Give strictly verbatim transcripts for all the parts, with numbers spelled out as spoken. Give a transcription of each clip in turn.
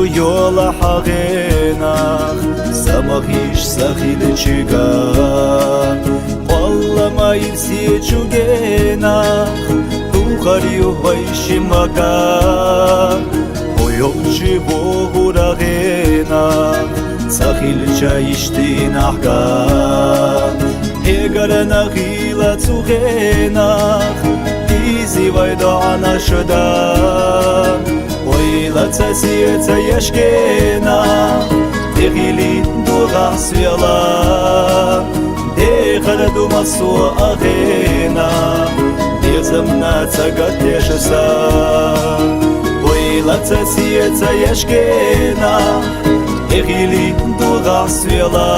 Йола хьагӀенах, самахиш сахилчига, къалла майрси чугенах, тухарю вайшимага, хӀу йовчи вогӀурагӀенах, сахилча ишти нахга. Эгер нахила цугенах, дизивай дугӀана шуда. Ойла ца сеца яшкена, дехили дугӀа свела. Дехар дума со агена, безамна цагат тешаса. Ойла ца сеца яшкена, дехили дугӀа свела.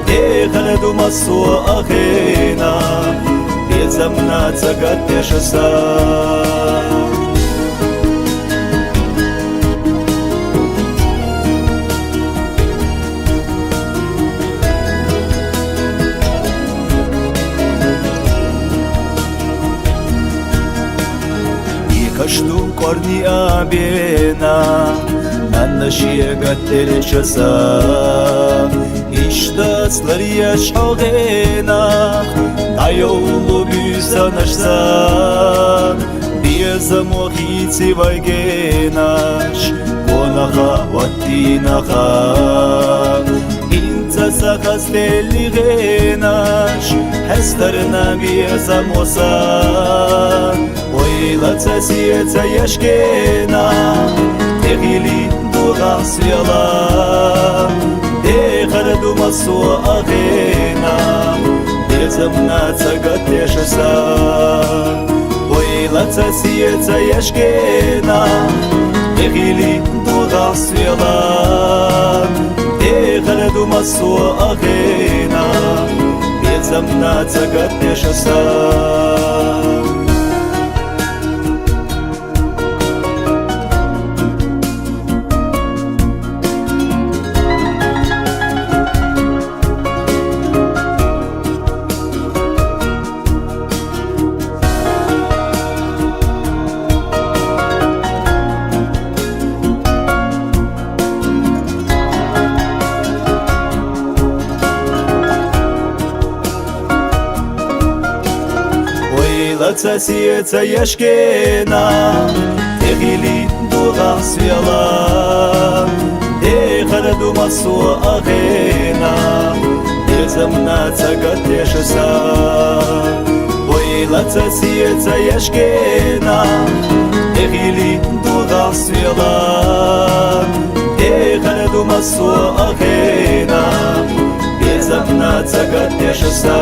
Дехар дума со агена, безамна цагат тешаса. Икашду кӀварни абена, нанна шига терчаса. Иштац ларияш хьогӀена, дайовлу бисанашса. Безаму хици вайгенаш, конаха ваттинаха. Инца сахас телигенаш, хӀестарна безамуса. Ойла ца сеца яшкена, дехили дугӀа свела. Дехар дума со агена, безамна цагат тешаса. Ойла ца сеца яшкена, дехили дугӀа свела. Дехар дума со агена, безамна цагат тешаса. Ойла ца сеца яшкена, дехили дугӀа свела. Дехар дума со агена, безамна цагат тешаса. Ойла ца сеца яшкена, дехили дугӀа свела. Дехар дума со агена, безамна цагат тешаса.